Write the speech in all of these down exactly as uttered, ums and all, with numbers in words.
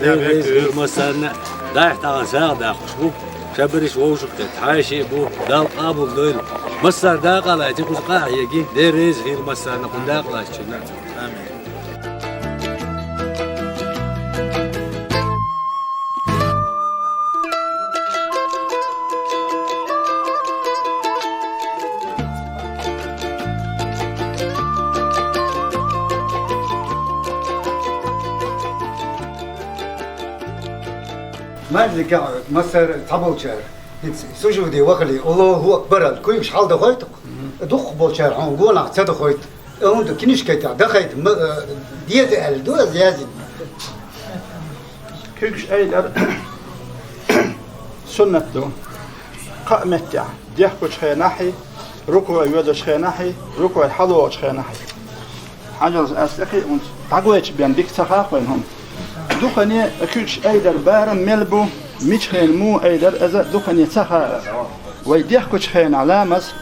Дела реза хила массарна, дайх тӀаккха сагӀа даккхуш бу. Шабариш вовшахтет, хьаьший бу, Дала къабул дойла. Массар дакъалайти кхуза къахьеги, Дела реза хила массарна кху дакъалайчунна. Амин. Маьждиге массара цхьаболчара, хӀинца сужуде вахале, Аллаху акбар аьлла, куйгаш хьалдохойту, дукхахболчара хьуна гонахьа ца дохойту. ХӀунда кинишкай тӀа дахайта ма, э, деза аьлла ду аз язйина. Куьгаш айдар суннат ду. Кхаа меттехь, дехкачу хенахь а, рукуӀе воьдучу хенахь а, рукуӀера хьалавогӀучу хенахь а. Хьажал, ас тӀекхиа хӀунца дӀагойтуш бен дика ца хаьа вайна хӀума. Дукхане куьгаш айдар барам мел бу, мича хенахь муха айдар, аза дукхане ца хаьа. Вай дехкачу хенахь ламаз,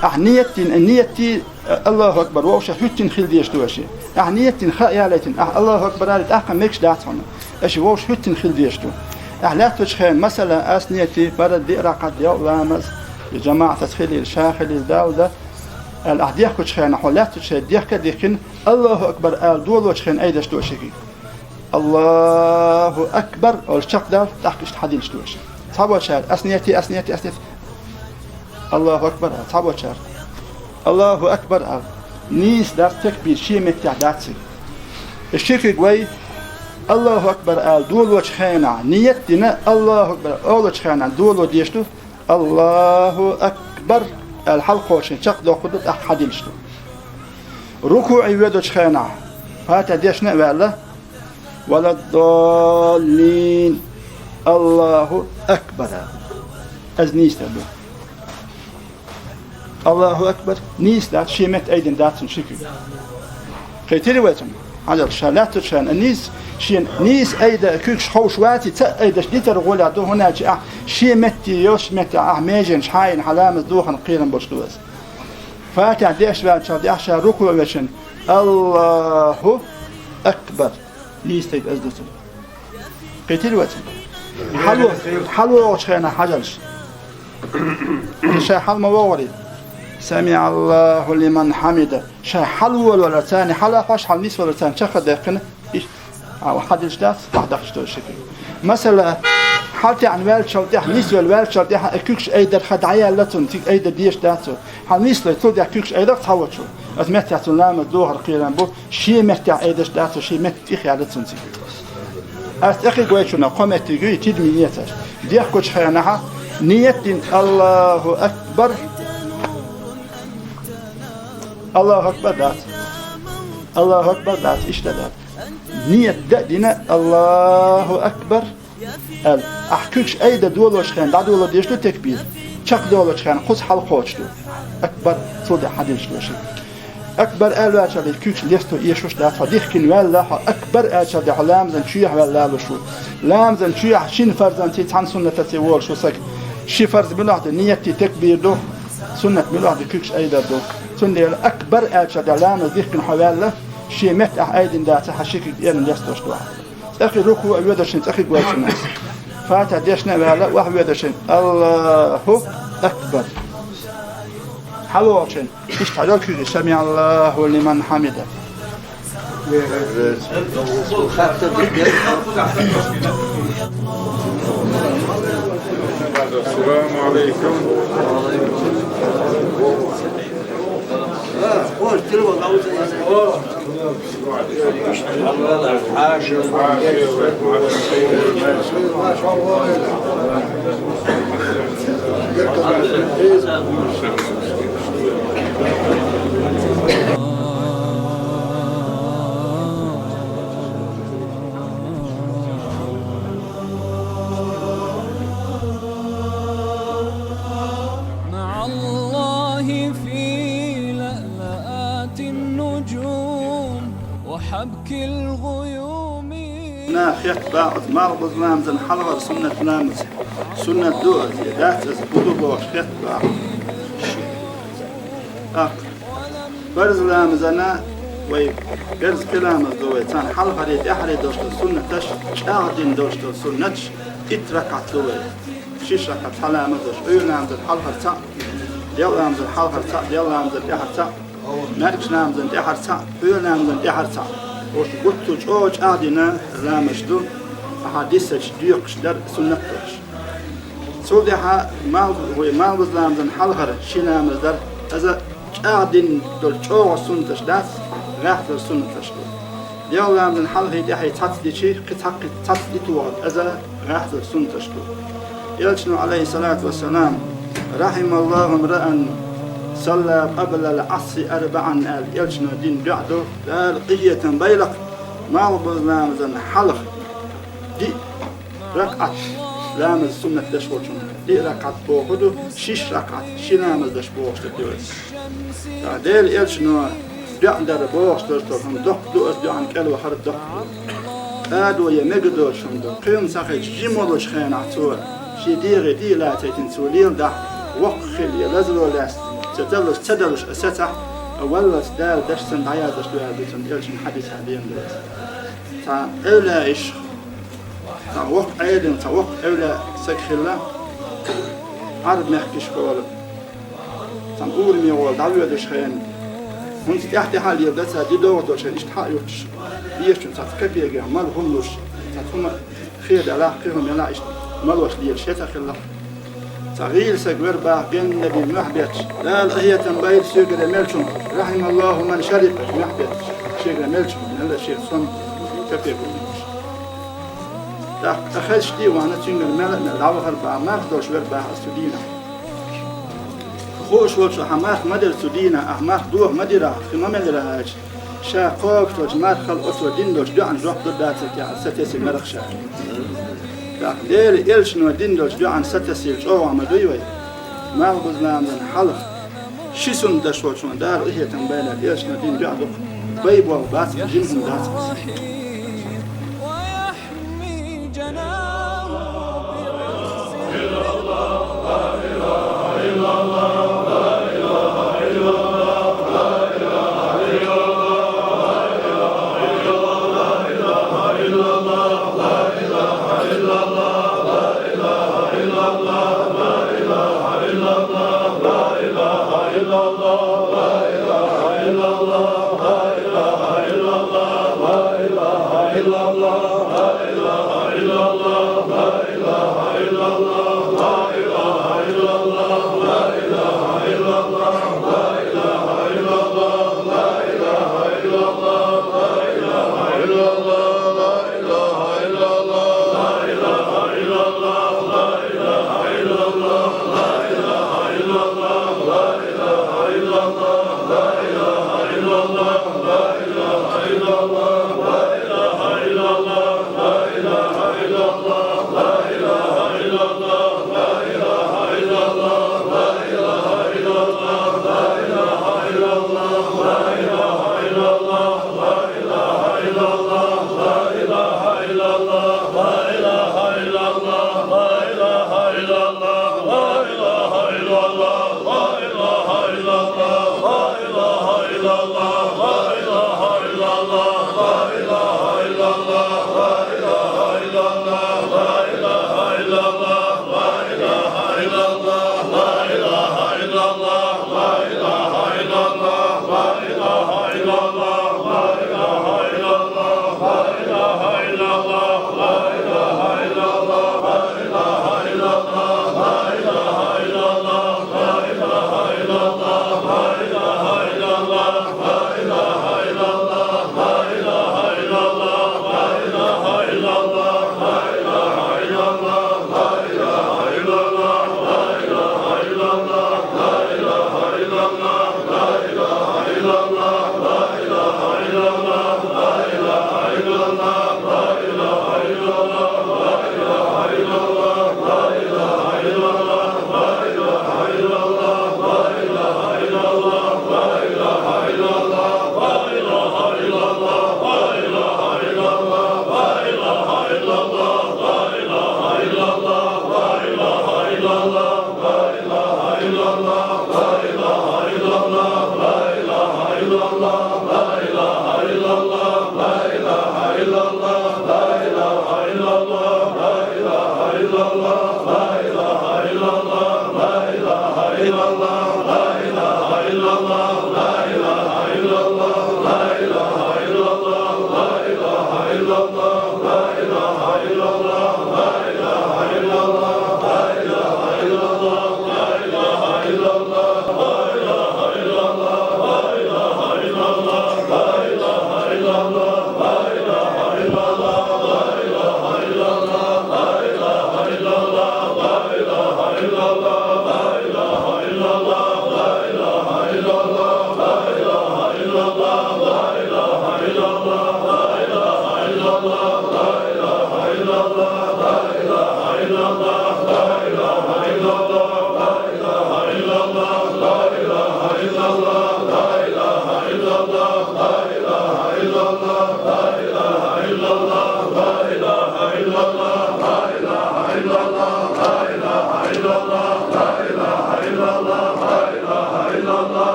ахь ниет дина, ниет ди, Аллаху акбар, вовшах хӀуьттина хила дезаш ду аша. Ахь ниет дина, хаа ялийтина, ахь Аллаху акбар алий, тӀаккха мегаш дац хьуна. Аша вовшах хӀуьттина хила дезаш ду. Ахь лаьттачу хенахь, масала, ас ниет ди, паргӀат ди, ракхат ди, ламаз, и жамаӀатаца хилийла, ша хилийла, Дала да, аьлла, ахь дехкачу хенахь, хьо лаьттачу хенахь дехка а дихкина, Аллаху акбар ала долочу хенахь айдеш ду аша куьг. Аллаху акбар олуш чекхдала, тӀаккха иштта хьадилаш ду аша. Цхьаболчара, ас ниет ди, ас ниет ди, ас ниет ди. Аллаху акбар ала, цхьаболчара. Аллаху акбар ала. Нийса дац такбир, шен меттехь дац цига. И ши куьг вай, Аллаху акбар ала долочу хенахь, ниет дина, Аллаху акбар олучу хенахь доло дезаш ду, Аллаху акбар аьлла, хьалкхочушхен чекхдоккхур ду, тӀаккха хьадилаш ду. РукуӀе воьдучу хенахь, Фатихьа дешна а ваьлла, валаддаллин, Аллаху акбар ала. Аз нийса ду. Аллаху акбар, нийса дац, шен метта айдина дац цуьнан ши куьг. Кхетира вай цунна? Хьажал, ша лаьттачу хенахь нийса, шена нийса айда куьгаш ховш ваций, ца айдеш дитар гӀолехь ду, хӀунда аьлча ахь шен метте, йолчу метте ахь меженаш хьаийна, хьан ламаз дохана кхерам болуш ду аса. Фатихьа деш ваьллачул тӀаьхьа ша рукуӀе вешина, Аллаху акбар, нийса тайпа аз ду цунна. Кхетира вай цунна? Хьало-, хьалавогӀучу хенахь хьажалаш. Ша хьала ма вогӀура. СамиӀаллаху лиман хьамида. Ша хьалаволаваларца, хьала а хьош, хьала нисваларца чекх а даьккхина, иштта, а, хьадилаш дац, тӀаьхьа дахча долуш ши куьг. Масала, хьалатаьӀна ваьллачул тӀаьхьа, нисвелла ваьллачул тӀаьхьа, и куьгаш айдар ха дӀаяьлла цунна, цига айдар дезаш дац цо. Хьала нислой, цул тӀаьхьа куьгаш айдарх цхьаволчо. Аса меттехь цунна ламаз дохар кхерам бу, шен меттехь айдеш дац цо, шен метта тӀехъяьлла цунна цига. Ас тӀекхига вайчунна кхо меттиг ю, и тидаме ницкъаш. Дехкачу хенахь ниет дина, Аллаху акбар. Аллаху акбар дац. Аллаху акбар дац, иштта дац. Ниет дан а дина, Аллаху акбар аьлла, ахь куьгаш айда долочу хенахь дӀадоло дезаш ду такбир, чекхдолучу хенахь кхуза хьалакхочуш ду. Акбар, цул тӀаьхьа хьадилаш ду аша. Акбар аьлла ваьлча, и куьгаш лесто эшош дац, хьо дихкина ваьлла, хьо акбар аьлча, хьо ламазан чоьхьа ваьлла лалуш ву. Ламазан чоьхьа шина фарзанций, цхьана суннатаций волуш ву саг. Ши фарз муьлха ду, ниет ди, такбир ду, суннат муьлха ду, куьгаш айдар ду. Цундела акбар аьлча, ламаз дихкина хьо ваьлла, шен метта ахь айдина дацахь, хьан ши куьг эрна лестош ду ахь. ЦӀа кхин рукуӀе воьдуш, цӀа кхин гойчунна. Фатихьа дешна а ваьлла, охьа воьдуш, Аллаху акбар. ХьалавогӀучун, иштта хьажал куьйга, самиӀаллаху лиман хьамида. Ассаламу алейкум. مع الله في لألآت النجوم وحبك الغيوم. На хетта бакъ, малхбуза ламазан хьалхара суннат ламаз. Суннат ду аса, дац аса, хӀун ду бохуш хетта бакъ. ТӀаккха фарз ламазана Вай берза кхи ламаз ду вай, царна хьалхарий, тӀаьхьарий долуш долу суннаташ, чӀагӀдина долуш долу суннаташ, итт ракаӀат ду вай. Шиш ракаӀат цхьа ламаз долуш, Ӏуьйра ламазан хьалхара цхьаъ, делкъа ламазан хьалхара цхьаъ, делкъа ламазан тӀаьхьара цхьаъ, маьркӀажа ламазан тӀаьхьара цхьаъ, пхьоьлу ламазан тӀаьхьара цхьаъ. Оцу гуттар а чӀогӀа чӀагӀдина ламазаш ду, ахьа дисачу доькхуш дара суннат долуш. Цул тӀаьхьа мал-, вай малхбуза ламазан хьалхара ши ламаз дара, иза чӀагӀдина долу чӀогӀа суннаташ дац, гӀаьхзар суннаташ ду. Делкъа ламазан хьалхий тӀаьхьий цхьацца дичий, кхин цхьа-, кхин цхьацца дитохарг, иза гӀаьхзар суннаташ ду. Элчано, Ӏалайхиссалату вассалам: «Рахьималлаху мраан салла къаблал Ӏасри арбаӀан», аьлла, Элчано дина доӀа ду, Дала къинхетам бойла-кх малхбуза ламазан хьалха диъ ракаӀат ламаз суннат деш волчунна. Диъ ракаӀат бохург ду, шиш ракаӀат, ши ламаз деш бохуш ду вай. Ткъа Делан Элчано доӀа дара бохуш долуш долу хӀума доккха ду, оцу доӀан кӀел вахар доккха ду. КӀадо я мега доцуш хӀума ду. Кхин хӀума ца хилча, жима волчу хенахь цо шен дегӀе диъ лацийтина цо леладахь, воккха хила я лазало лаьцна, ца далуш, ца далуш а сацахь, а валлалц Дала даш санна дӀаяздеш ду аьлла ду цунна Элчан хьадисехь деана ду. Цхьа эвлаяаш, цхьа воккха Ӏелам, цхьа воккха эвлаяъ стаг хилла, Ӏарб мехкашка волу, цхьана ураме гӀолла дӀавоьдуш хенахь, хӀинца тӀаьхь-тӀаьхьа а леладо цара, де догӀуш долчу хенахь иштта хьаъ юттуш, бешачунна цхьацца капегех мала хӀума луш, цхьацца хӀума хедаделахь, кхин хӀума елахь, иштта малош лелаш хета хилла. Цхьа гӀийла стаг вара боху, геннара мохь бетташ: «Дала къинхетам бойла соьгара меллачунна, рахьималлаху ман шариба», мохь бетташ, шегара меллачунна, мелла шен сом капе гулдинчуш. ТӀаккха хезаш тӀе а вахана, цуьнгара мел а мел дӀавахара боху, марха долуш вара боху аса цу дийнахь. Хууш волчо: «Хьан марха ма дара цу дийнахь, ахь марха доха ма дира, хи ма мелира», аьлча, ша кхобуш долчу мархал оцо дина долчу доӀан жоп лур дацара те аьлла, сатесира марха ша. ТӀаккха Делан Элчано дина долчу доӀан сатесийла чӀогӀа ма дуй вай? Малхбуза ламазан хьалха ши суннат деш волчунна Дала къинхетам бойла, Элчано дина доӀа ду-кх, бай болх бац, жима хӀума дац.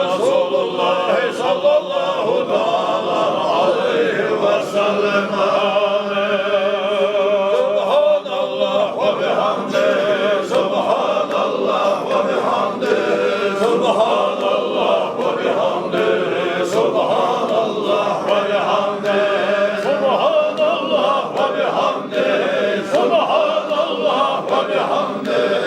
رسول الله صلى الله تعالى عليه وسلم. سبحان الله وبحمده، سبحان الله وبحمده، سبحان الله وبحمده، سبحان الله وبحمده، سبحان الله وبحمده، سبحان الله وبحمده.